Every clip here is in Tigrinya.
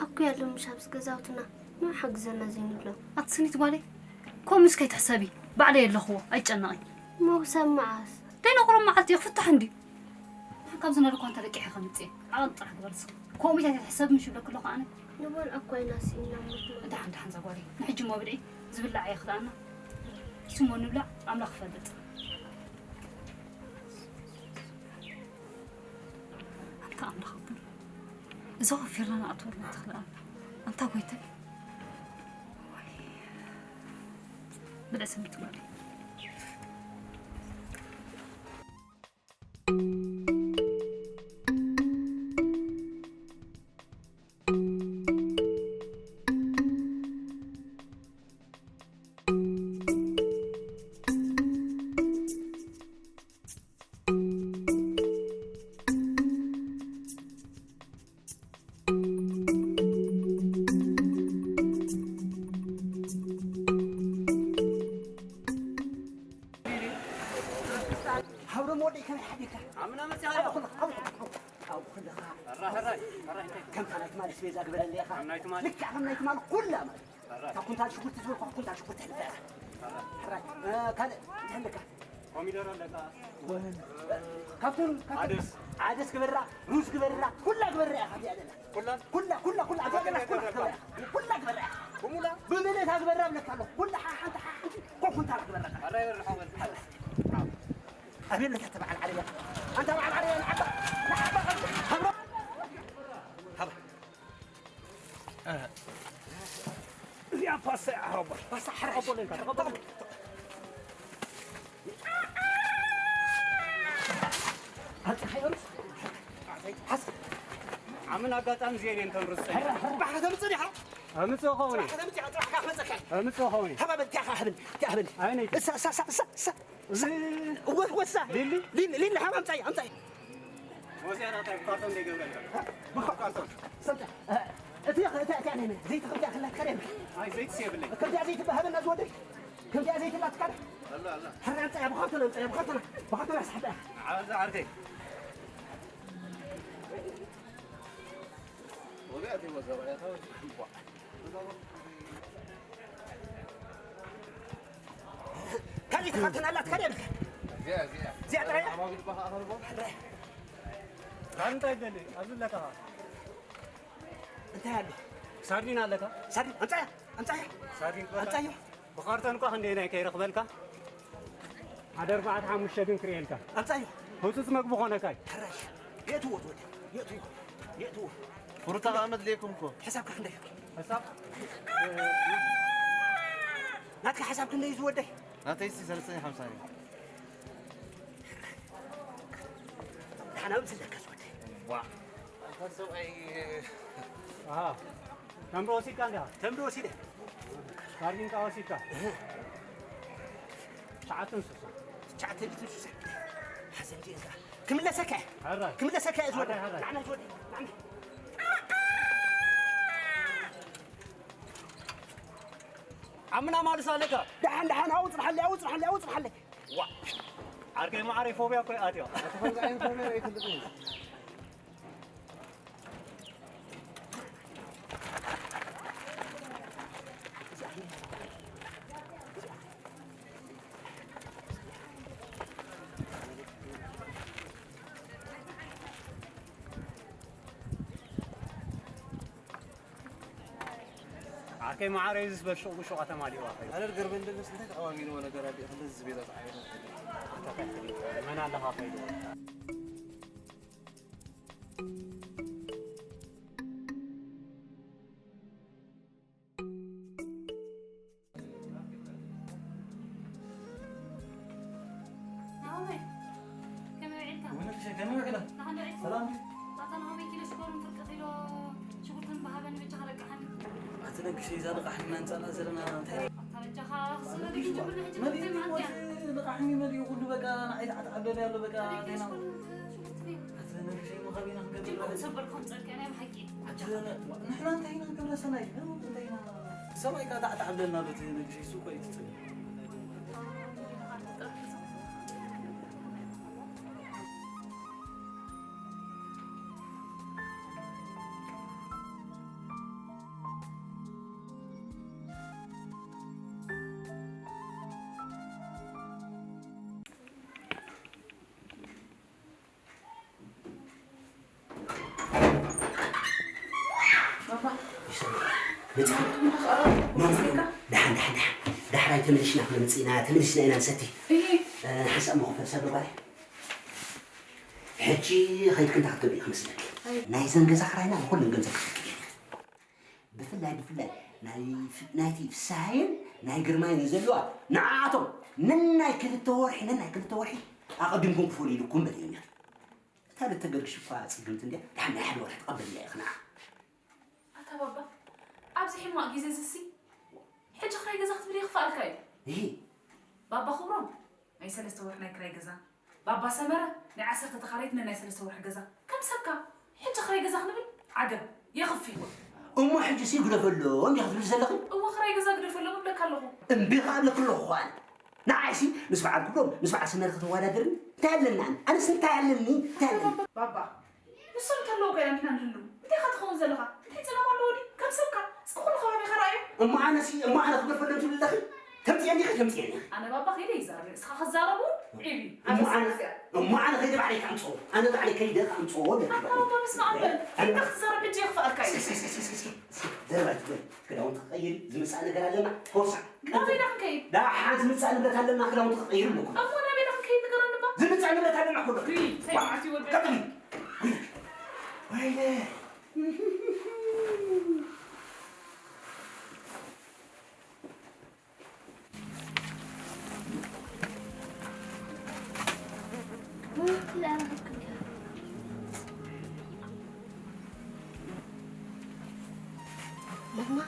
ኣኩ ያለው ምሻብስ ገዛውትና ንሓግዘና ዘይንብሎ። ኣትስኒት ጓለይ፣ ከምኡስ ከይትሕሰቢ፣ ባዕለይ ኣለኽዎ፣ ኣይጨነቒ። መውሰብ መዓስ? ደይነቑሮ መዓልቲ እዩ፣ ክፍታሕ እንዲ። ንሓ ካብዚ ነርኳ እንተ ለቂሐ ከምጽእ፣ ዓቐብ ጥራሕ ግበር እስኪ። ከምኡ ኢልካ ከይትሕሰብ ምሽ ይብለኪ ኣለኹ ኣነ። ንበልዖ እኮ ኢና ስኢንና ሞትና። ደሓን፣ ደሓን ዛጓለይ፣ ንሕጂ እሞ ብልዒ፣ ዝብላዕ እየ ክልኣና። እሱ እሞ ንብላዕ፣ ኣምላኽ ይፈልጥ። ኣንታ ኣምላኽ ኣቦይ፣ እዛ ወፊርና ንኣትወላ ትኽልኣና። ኣንታ ጎይታይ። ወይ። ብልዕ ስምቲ ጓለይ። ሃብሮም ወደይ ከመይ ሓዲርካ? ኣምና መጽኣ። ኣብኡ ኩሉ፣ ኣብኡ ኩሉ፣ ኣብኡ ኩሉ፣ ኣብኡ ኩሉ። ሕራይ፣ ሕራይ፣ ሕራይ፣ እንታይ? ከምታ ናይ ትማሊ ስቤዛ ግበረለይ ኢኻ። ከም ናይ ትማሊ? ልክዕ ከም ናይ ትማሊ ኩላ ማለት። ሕራይ። እታ ኩንታል ሽጉርቲ ዝበልኳ ኩንታል ሽጉርቲ ሕልፈ። ሕራይ። ሕራይ። እ፣ ካልእ እንታይ ኣለካ? ኮሚደረ ኣለካ? ወ-፣ ካብቶም፣ ካብቶም ዓደስ። ዓደስ ግበራ፣ ሩዝ ግበራ፣ ኩላ ግበራ ኢኻ ቢያ ደላ። ኩላ? ኩላ፣ ኩላ፣ ኩላ፣ ኣታ ኩላ፣ ኩላ ግበራ ኢኻ። ኩላ ግበራ ኢኻ። ብሙላ? ብምልእታ ግበራ እብለካ ኣለኹ። ኩላ ሓ-፣ ሓንቲ ሓ-፣ ሓንቲ ኮ-፣ ኩንታል ግበራ ኢኻ። ሕራይ፣ ሕራይ፣ ሕራይ። ኣቤት ለካ ተባዓል ዓረብያ። ኣንታ በዓል ዓረብያ ንዓባ፣ ንዓባ፣ ሃባ። ሃባ። እዚኣ ፓስታ እያ፣ ሓባ። ፓስታ ሓራሽ። ተቐበል እንካ፣ ተቐበል። ኣንታ ሓይሩስ። ሓስ። ዓምን ኣጋጣሚ ዜን እንተን ርስጠይ። ሕራ፣ ሕራ። ባሕሪ ተምጽእ ዲኻ? ኣምጽእ ኸውን። ባሕሪ ተምጽእ፣ ጥራሕ ካፍ መጸካ። ኣምጽእ ኸውን። ሃባ በል፣ ቲያኻ ሃብል፣ ቲያ ሃብል። ኣይነይ። እሳ፣ እሳ፣ እሳ፣ እሳ፣ እሳ። እወ፣ እወ፣ እሳ። ሊሊ? ሊሊ፣ ሊሊ፣ ሃባ ኣምጻይ፣ ኣምጻይ። ወዚያ ናታ ካርቶን ደይ ገብረልካ። ብካ-፣ ካርቶን። ሰምታ። እቲ፣ እቲ፣ እቲ፣ ናይ መን? ዘይቲ ከምዚኣ ክላ ትከደም። ኣይ፣ ዘይቲ የብለይ። ከምዚኣ ዘይቲ በሃበና ዝወደይ። ከምዚኣ ዘይቲ ላ ትከደ። ኣላ፣ ኣላ። ሕራ ኣምጻይ፣ ብካርቶን ኣምጻይ፣ ብካርቶን፣ ብካርቶን ኣስሓብያ። ዓዛ ዓርከይ። ወዚያ እቲ ወዘባ ያታ። ካልእ ተኻተን ኣላት ካልእ የብልካ። እዚኣ፣ እዚኣ። እዚኣ ጥራይ እያ? ዓማዊል በኻ ኣኸልቦ? ጥራይ። ዛን እንታይ ደሊ? ኣብዚ ኣለካ ኸ? እንታይ ኣሎ? ሳርዲን ኣለካ? ሳርዲን፣ ኣምጻያ፣ ኣምጻያ። ሳርዲን ክበላ? ኣምጻዮ። ብኻርቶን እኳ ክንደየናይ ከይረኽበልካ? ሓደ ኣርባዕተ ሓሙሽተ ግን ክርእየልካ። ኣምጻዮ። ህጹጽ መግቢ ኾነካይ። ሕራይ። የእትዎ ትወደ። የእትዎ። የእትዎ። ፍሩታ ኸኣ መድልየኩም እኮ። ሕሳብካ ክንደይ? ሕሳብ? ናትካ ሕሳብ ክንደይ እዩ ዝወደይ? ናተይሲ ሰለስተ ሓምሳ እዩ። ንሓና ኣብዚ ዘለካ ዝወደይ። ዋ። ኣታ ሰብኣይ። ኣሃ። ተምሮ ወሲድካ እንዲኻ? ተምሮ ወሲደ። ካርዲንካ ወሲድካ? እህ። ትሽዓተን ስሳን። ትሽዓተ ሊትር ሱሰ። ሓዘን ዲየ እዛ። ክምለሰካ እየ። ሕራይ። ክምለሰካ እየ ዝወደይ። ሕራይ፣ ሕራይ። ንዓና ዝወደይ። ንዓና። ዓምና ማልስ ኣለካ? ደሓን፣ ደሓን፣ ኣብኡ ጽንሓለይ፣ ኣብኡ ጽንሓለይ፣ ኣብኡ ጽንሓለይ። ዋ። ዓርከይ መዓረይ ፎብያ እኮ እዩ ኣትዮ። ኣቲ ከምዚ ዓይነት ፎብያ ኣይፈልጥን እየ። ዓርከይ መዓረይ ዝስ በል ሹቕ ብሹቕ ኣተማሊእዋ ኸይዱ። ኣነ ዝገርመኒ ደለስ እንታይ ተቓዋሚንዎ ነገር ኣለ? ክንደዚ ዝበለ ዝዓየነ መን ኣለኻ ኸይዱ? ናሆመይ፣ ከመይ ውዒልካ? ወይነሽ ከመይ ውዒላ? ንሓንዶ ዒልካ? ሰላም ድዩ? ኣታ ናሆመይ፣ ኪሎ ሽኮርን ፍርቂ ኪሎ ሽጉርትን ብሃበኒ በጃኻ ለቅሓኒ። ኣቲ ነግሸይ፣ እዛ ልቓሕ ኢና ንጸልኣ ዘለና እንታይ? ኣታ በጃኻ፣ እዚ መሊኡ፣ መሊኡ፣ መሊኡ፣ መሊኡ፣ መሊኡ ኩሉ በቃ ንዓይ ተዓብለለይ ኣሎ በቃ፣ እንታይ ኪሎ ቴና? ሽኮርን ሽጉርትን እዩ? ኣቲ ነግሸይ፣ እሞ ካበይ ኢና ክንገብር? ጅምዕኩም ሰበር ከምጸልካ ናይ ብሓቂ። ኣቲ ንሕና እንታይ ኢና ግብረ ሰናይ? እንታይ ኢና? ሰብኣይ ከኣ ተዓብለልና ኣሎ እቲ ነግሸይ፣ እሱ እኮ እዩ እቲ ጸገም። መጺኻ? ደሓን፣ ደሓን፣ ደሓን። ዳሕራይ ተመሊሽና ክንመጽእ ኢና፣ ተመሊሽና ኢና ንሰቲ። እሂ። እ፣ ሓንሳእ መኽፈል ሰብ ጓል። ሕጂ ኸይድኪ እንታይ ክትገብሪ ኢኺ መስለኪ? ኣይ። ናይዘን ገዛ ክራይና ንኹለን ገንዘብ ክትክፍሊ ኢኺ። ብፍላይ፣ ብፍላይ ናይ ፍ-፣ ናይቲ ፍስሃየን ናይ ግርማይን ዘለዋ ንዓኣቶም ነናይ ክልተ ወርሒ፣ ነናይ ክልተ ወርሒ ኣቐዲምኩም ክፈሉ ኢልኩም በልዮም ኢኺ። እታ ልተገርግሽ እኳ ጽግምቲ እንድያ፣ ደሓን ናይ ሓደ ወርሒ ትቐበልያ ኢኺ ንዓ። ኣታ ባባ፣ ኣብዚ ሕማቕ ግዜ ዝሲ፣ ሕጂ ክራይ ገዛ ክትብል ይኽፍኣልካ እዩ። እሂ። ባባ ክብሮም፣ ናይ ሰለስተ ወርሒ ናይ ክራይ ገዛ፣ ባባ ሰመረ፣ ናይ ዓሰርተ ተኻረይት ናይ ሰለስተ ወርሒ ገዛ። ከም ሰብካ፣ ሕጂ ክራይ ገዛ ክንብል፣ ዓገብ፣ የኽፊ። እሞ ሕጂ ሲ ግደፈሎም ዲኻ ትብል ዘለኺ? እወ፣ ክራይ ገዛ ግደፈሎም እብለካ ኣለኹ። እምቢ ኸኣ እብለኪ ኣለኹ ኸኣ ኣነ። ንዓይሲ ምስ በዓል ክብሮም፣ ምስ በዓል ሰመረ ከተወዳድርኒ እንታይ ኣለኒ ኣነ? ኣነስ እንታይ ኣለኒ? እንታይ ኣለኒ? ባባ፣ ንሶም እንተለዉ ከ ኢና ንሕና ንህሉ? እንታይ ኢኻ ትኸውን ዘለኻ? እንታይ ጸገም ኣለዎ ድዩ? ከም ሰብካ፣ እስኪ ኩሉ ከባቢኻ ረኣዮ። እሞ ኣነሲ፣ እሞ ኣነ ክገድፈሎም ትብሊ ኣለኺ? ተምጽኤኒ ኢኺ፣ ተምጽኤኒ ኢኺ። ኣነ ባባ ከይደ ይዛረብ፣ ንስኻ ክዛረቡ ዒቢ። እሞ ኣነ፣ እሞ ኣነ ከይደ ባዕለይ ክኣምጽኦ። ኣነ ባዕለይ ከይደ ክኣምጽኦ ኣለኒ። ኣታ ባባ፣ በስመ ኣብ በል። ኣነ እንታይ ክትዛረብ ሕጂ የኽፍኣልካ እዩ። እስኪ፣ እስኪ፣ እስኪ፣ እስኪ፣ እስኪ፣ ዘረባ ኣይትበል። ክዳውንቲ ክቐይር እዩ። ዝመጽእ ነገር ኣለና። ተወሳዕ። ናበይ ኢና ክንከይድ? ደሓን ዝመጽእ ንብረት ኣለና። ክዳውንቲ ክቐይር ኣለኩ። እሞ ናበይ ኢና ክንከይድ ንገረኒ እባ። ዝመጽእ ንብረት ኣለና እኮ። ሪ፣ ሰይማዕቲ ወደ ቀጥሊ። ወይለ። ማማ፣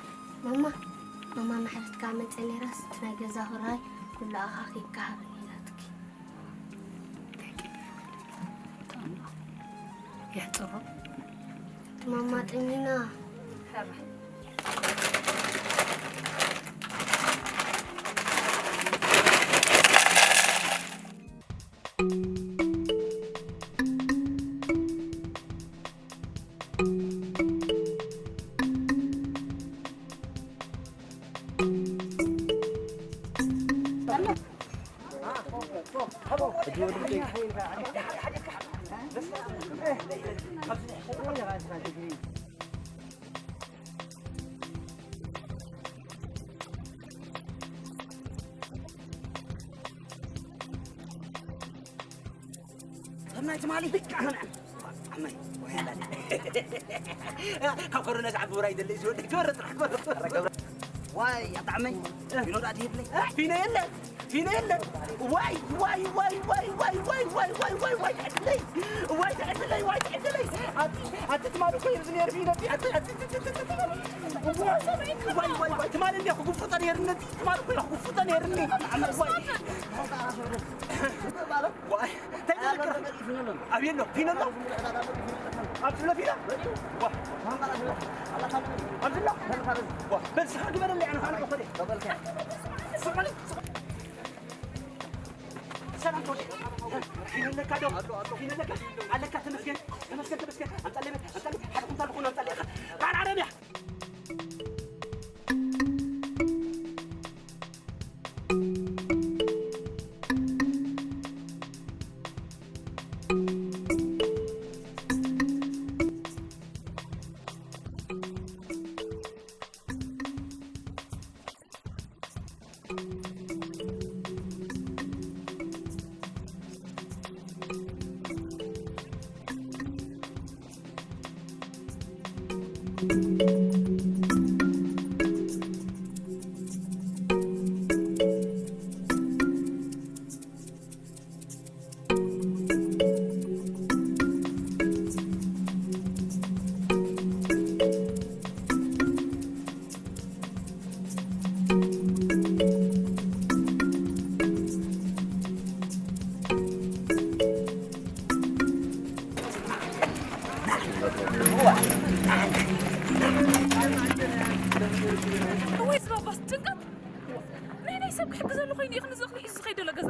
ማማ፣ ማማ ማሕረትካ መጸ ነይራስ፣ እቲ ናይ ገዛ ክራይ ኩሉ ኣኻኺብካ ሃበኒ ኢላትኪ። እንታይ ጌርና ማለት እዩ? እቶም የሕጽሮ። ማማ ጥሚና። ሕራይ። ከም ናይ ትማሊ። ዓመይ፣ ወይ ኣላለ። ካብ ኮሮና ዝዓቢ ውራይ ደለይ ዝወደይ፣ ክበረ ጥራሕ፣ ክበረ፣ ክበረ። ዋይ፣ ኣታ ዓመይ፣ ፊኖ ደኣ ትሄድለይ? ፊኖ የለ፣ ፊኖ የለ። ዋይ፣ ዋይ፣ ዋይ፣ ዋይ፣ ትዕድለይ። ዋይ፣ ትዕድለይ፣ ዋይ፣ ትዕድለይ። ኣቲ፣ ኣቲ ትማሊ እኮ ይርዚ ነይሩ ፊኖ፣ ኣቲ፣ ኣቲ፣ ኣቲ፣ ኣቲ፣ ኣቲ፣ ዋይ፣ ዋይ፣ ዋይ፣ ትማሊ እንዲያ ክጉፍጠ ነይሩ ነቲ። ትማሊ እኮ ክጉፍጠ ነይሩኒ። ዋይ። ዋይ፣ እንታይ ተዘክር? ኣብ የሎ፣ ፊኖ ኣሎ? ኣብ ዝብለ ፊኖ? ዋ። ኣብዚ ኣሎ? ዋ፣ በል ስኻ ግበረለይ፣ ኣነ ኻልእ እኮ ደይ። ስቕ በል፣ ስቕ። ሰላም ተወልደ። ፊኖ ኣለካ ዶ? ፊኖ ኣለካ? ኣለካ፣ ተመስገን፣ ተመስገን፣ ተመስገን። ኣምጣለይ በል፣ ኣምጣለይ። ሓደ ኩንታል ዝኾነ ኣምጣለይ። በዓል ዓረብያ። እወይ፣ ዝባባስ ጭንቀት። ናይ፣ ናይ ሰብ ክሕግዘሉ ኮይኑ እዩ፣ ክንዚ እኽሊ ሒዙ ዝኸይድ ዘሎ ገዛ።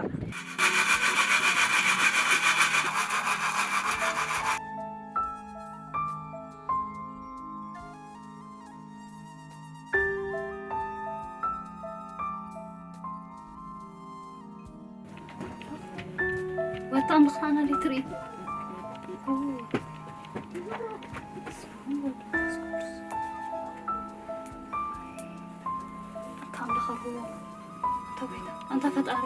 ወታ ምዃና ሊትሪ። ተጎይታ፣ ኣንታ ፈጣሪ።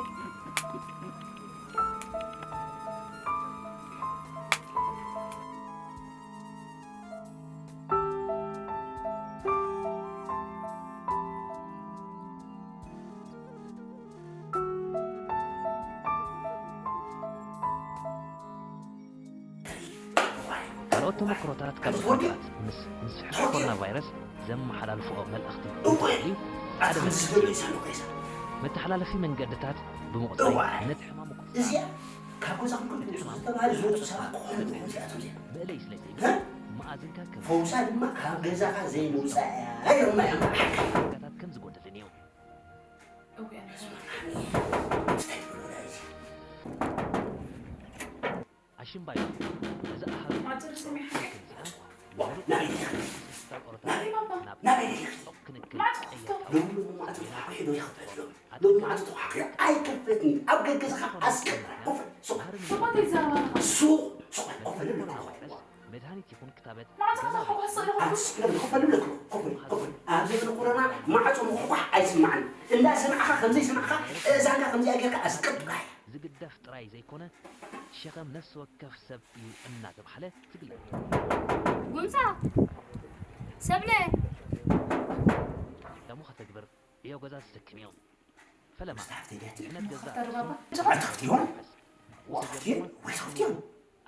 ካልኦት ተመክሮታት ካልኦት ሃገራት ምስ ምስሕሕ ኮሮና ቫይረስ ዘመሓላልፍኦ መልእኽቲ እንተልዩ ሓደ መተሓላለፊ መንገድታት ብምቑጻይ ነቲ ሕማም ምቁጽጻር እዚኣ ካብ ገዛኹም ክትወጹ ዝተባህለ ዝወጹ ሰባት ክኾኑ ኣለዎም እዚኣቶም እዚኣ ብእለይ ስለ ዘይብሉ መኣዝንካ ከም ፈውሳ ድማ ካብ ገዛኻ ዘይምውጻእ እያ ኢሎምና እዮም። ከም ዝጎደልን እዮም። ኣሽምባይ እዚ ኣሃዝ ማዕጾ ተሰሚዑ ሓቂ ከምዚኣ ዋ ምሩቕ ናበይ ዲኻ ሆስፒታል ኦሮታ ናበይ ባባ ናብ ናበይ ዲኻ ጾቕ ክንክል ማዕጾ ቀየር ክፍቶ ደውሉ ማዕጾ ተሓሒዶ ይኸፈት ሎም ሎም ማዕጾ ተሓሒዶ ኣይከፈትን ኣብ ገገዝኻ ኣስቀምጥ ኮፈ ሱቕ ባባ እንታይ ትዛረብ ኣለኻ ሱቕ ሱቕ ኮፈ ልብል ኮፈ መድሃኒት ይኹን ክታበት ማዕጾ ክኸፍቶ ክሕስእ ኣለኹ ኣንስ ክብል ኮፈ ልብል ኮፈ ኮፈ ኣብዚ ብንኩረና ማዕጾ ምኹኳሕ ኣይስማዕን እንዳሰማዕኻ ከምዘይሰማዕኻ እዛንካ ከምዚኣ ጌርካ ኣስቀምጥ ዝግደፍ ጥራይ ዘይኮነ ሸኸም ነፍሲ ወከፍ ሰብ እዩ እናተባህለ ዝግለጽ። ጉምሳ ሰብለ ደሞ ከተግብር ዕዮ ገዛ ዝስክም እዮም። ፈለማ ምስቲ ሃፍተይ ድያ ትብል ድሕነት ገዛ ተርባባ ኣትኸፍትዮ ወኸፍትዮ ወይ ትኸፍትዮ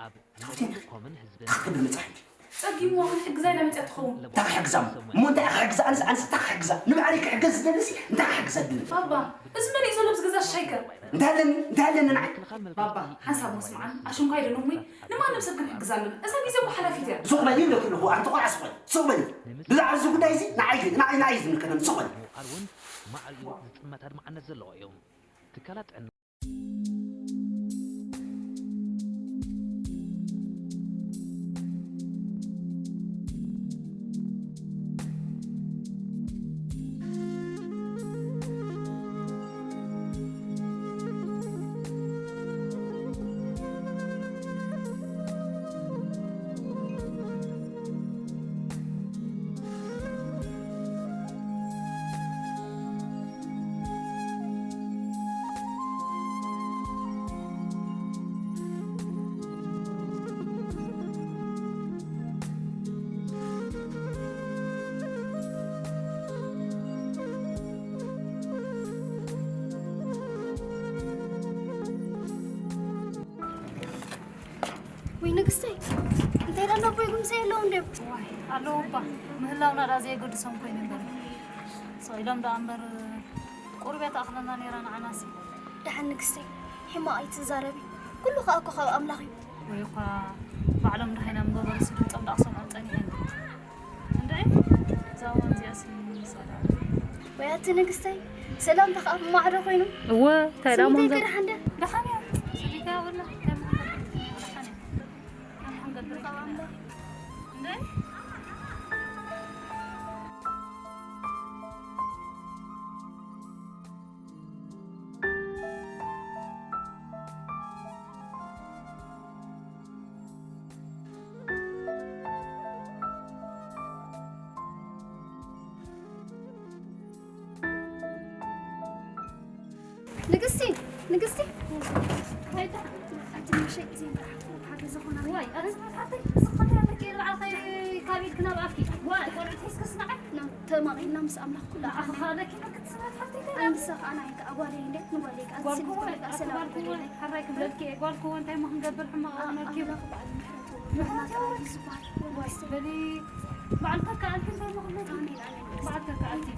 ኣብ ትኸፍትዮ ኮምን ህዝብን ክትብል መጻሕቲ ጸጊሙ ክንሕግዛ ኢላ መጽያ ትኸውን እንታይ ክሕግዛ እሞ እንታይ ክሕግዛ ኣንስ ኣንስ እንታይ ክሕግዛ ንባዕለይ ክሕገዝ ዝደልሲ እንታይ ክሕግዛ ድል ባባ እዚ መን እዩ ዘሎ ብዚ ገዛ ሻይከር እንታይ ኣለኒ እንታይ ኣለኒ ንዓይ ባባ ሓንሳብ መስምዓን ኣሽንኳይ ደኖ እሞ ንማንም ሰብ ክንሕግዛ ኣለና እዛ ግዜ እኮ ሓላፊት እያ ሱቕ በሊ ይብለክ ኣለኹ ኣንቲ ቆልዓ ሱቕ በሊ ሱቕ በሊ ብዛዕባ እዚ ጉዳይ እዚ ንዓይ ንዓይ ንዓይ ዝምልከተኒ ሱቕ በሊ ምውዓል እውን ማዕሪኡ ዝጥመት ኣድማዕነት ዘለዎ እዩ። ትካላት ጥዕና ወይ ንግስተይ እንታይ ደኣ ኣቦይ ጉምሳ የለውን ድዮም? ዋይ ኣለዉ እባ ምህላውና ደኣ ዘየገድሶም ኮይኑ እምበር ሰቕ ኢሎም ደኣ እምበር ቁሩብ እያ ትኣኽለና ነይራ ንዓናሲ። ደሓን ንግስተይ ሕማቕ ኣይትዛረቢ ኩሉ ከኣ እኮ ካብ ኣምላኽ እዩ። ወይ እኳ ባዕሎም ደሃይና ምገበሩሲ ድምፆም ደኣ ክሰምዖ ፀኒሐ እንድዒ እዛ እዋን እዚኣሲ ሰላም ወይ ኣቲ ንግስተይ ሰላምታ ከኣ ብማዕዶ ኮይኑ እወ እንታይ ደኣ ስሚተይ መንገድ ከድሓንደ ደሓን እያ ሰዲካ ወላ እንታይ ምንገድ ደሓን እያ ኣልሓምዱሊላህ እንዴ ንግስቲ ንግስቲ ዋይ ኣረ ዝመት ሓፍተይ ስኽቲ ኣለኪ በዓልኸ ካብ ኢድኪ ናብ ኣፍኪ ዋይ ቆልዑት ሒዝኪ ስማዓይ ተማቒልና ምስ ኣምላኽ ኩሉ ኣኻ ለኪ ክትስማት ሓፍተይ ኣንሳ ከኣ ናይ ከኣ ጓለይ እንደ ንጓለይ ከኣ ጓልኩ ስልክ ወይ ከኣ ሰላም ኣትባልኩ ወይ ጓለይ ሓራይ ክብለልኪ እየ ጓልኩ እንታይ መክንገብር ሕማቕ ኣበነኪ ኣምላኽ በዓል ምሕረት እዩ። ምሕረት እዩ ዝበሃል። በዓል ተከኣልኪ እንታይ መክንገብር ኣሜን ኣሜን። በዓል ተከኣልኪ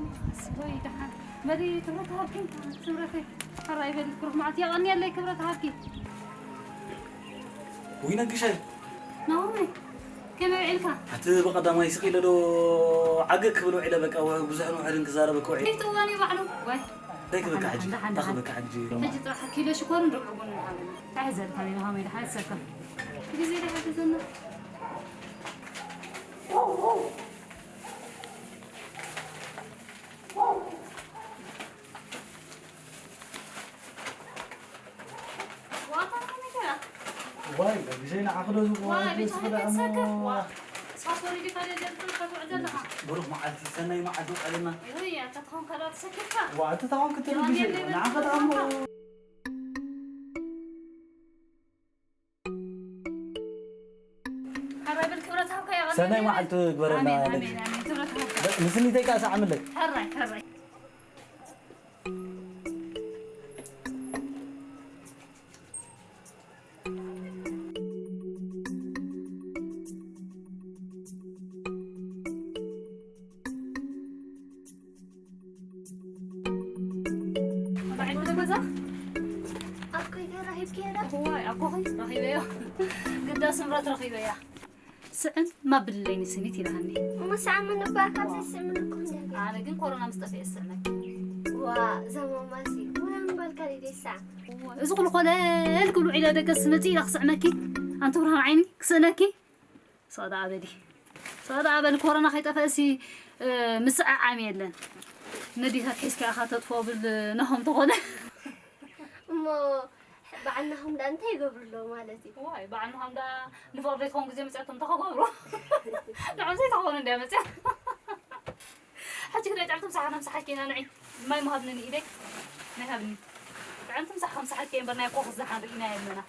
ወይ ደሓን በሊ ክብረት ሃብኪ ስምረተይ ሓራይ በሊ ክሩፍ መዓት የቐንየለይ ክብረት ሃብኪ ውይ ነግሸይ ናሆመይ ከመይ ውዒልካ ኣቲ ብቐዳማይ ስቕ ኢለ ዶ ዓገግ ክብል ውዒለ በቃ ውዕ- ብዙሕን ውሕድን ክዛረበኪ ውዒለ ከይትዋኒ ባዕሉ ወይ እንታይ ክበካ ሕጂ ደሓን፣ እንታይ ደሓን። ክበካ ሕጂ ሕጂ ጥራሕ ኪሎ ሽኮርን ርብዒ ቡንን ሃበኒ እንታይ ዘልካ ናይ ናሆመይ ደሓን ዝሰከፍ ግዜ ደሓን ትዘና ዋይ ግዜ ንዓኽዶ ዝብዋ ዋይ ቤት ጽሕፈት ቤት ሰከፍ ዋ ፓስፖርት ዲኻ ደጀርቱ ክትውዕ ዘለኻ? ብሩኽ መዓልቲ፣ ሰናይ መዓልቲ ውዕልና። ይሁን እያ፣ እንተትኾን ካልኦት ሰኪፍካ። ዋ፣ እቲ ተኾን ክትብል የዋን ግዜ የለ ንዓኻ ይበል። ተኣምሮ። ሕራይ በል፣ ክብረት ሃብካ ይቐንየልና። ሰናይ መዓልቲ ግበረልና ኣሜን፣ ደቂ። ኣሜን፣ ኣሜን። ክብረት ሃብካ። ምስኒተይ ከኣ ሰዓምለይ። ሕራይ፣ ሕራይ። ኣባዕል ገዛ ኣብ ከይደ ረኺብኪ ዶ? እዋይ፣ ኣቦኺ ረኺበዮ። ግዳ ስምረት ረኺበያ። ስዕም ማብለይኒ ስኒት ኢላሃኒ። እሞ ሰዓም ምንባር ካብ ዘይስእምን እኮ እንዲያ። ኣነ ግን ኮሮና ምስ ጠፍኤ ዝስዕመኪ። ዋ፣ ዘማማሲ፣ ወላ ምባልካ ድዩ ዘይሰዓም? እዋይ፣ እዚ ኩሉ ኮለል ክብሉ ዒለ ደገስ መፂእ ኢላ ክስዕመኪ። ኣንቲ ብርሃን ዓይኒ፣ ክስእነኪ። ሰቕዳ ኣበሊ። ሰቕዳ ኣበሊ፣ ኮሮና ከይጠፈእሲ፣ እ፣ ምስዕዓም የለን። ነዲታት ሒዝካ ኢኻ ተጥፍኦ ብል ናሆም ተኾነ። እሞ በዓል ናሆም ደኣ እንታይ ይገብሩ ኣለዉ ማለት እዩ? ዋይ፣ በዓል ናሆም ደኣ ንፍቕሪ ዘይትኸውን ግዜ መፅያቶም እንታይ ክገብሩ? ንዖም ዘይትኸውን እንድያ መፅያ። ሕጂ ክደ ጨዕምቲ ምሳሓ ምሳሓኪ ኢና ንዒ። ማይ ምሃብኒ ንኢደይ። ማይ ሃብኒ። ጨዕምቲ ምሳሓ ምሳሓኪ እምበር ናይ ኮኽስ ዝሓን ርኢና የለና።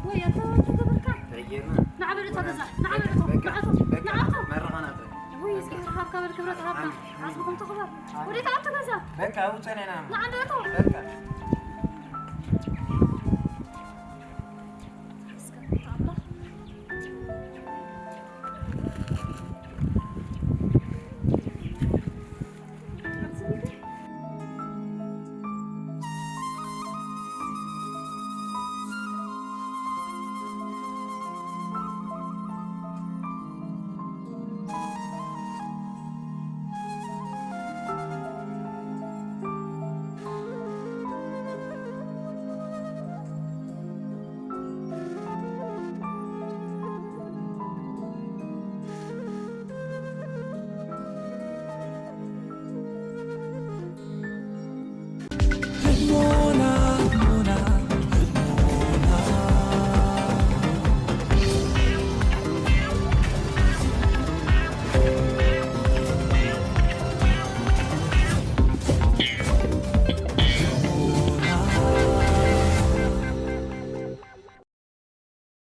ወይ ኣንተ ተገበርካ። ተጌርና። ንዓ በል እታ ገዛ፣ ንዓ በል እቶ፣ በቃ፣ ንዓ እቶ፣ በቃ፣ ንዓ እቶ። መረቓና ጥራይ። ወይ እስኪ ሃብካ በል ክብረት ሃብካ። ዓጽምኹም ተኽበር። ወዴት ኣቱ ገዛ? በቃ፣ ውፀን ኢና። ንዓ እንዶ እቶ። በቃ። እስከ ኣምላኽ።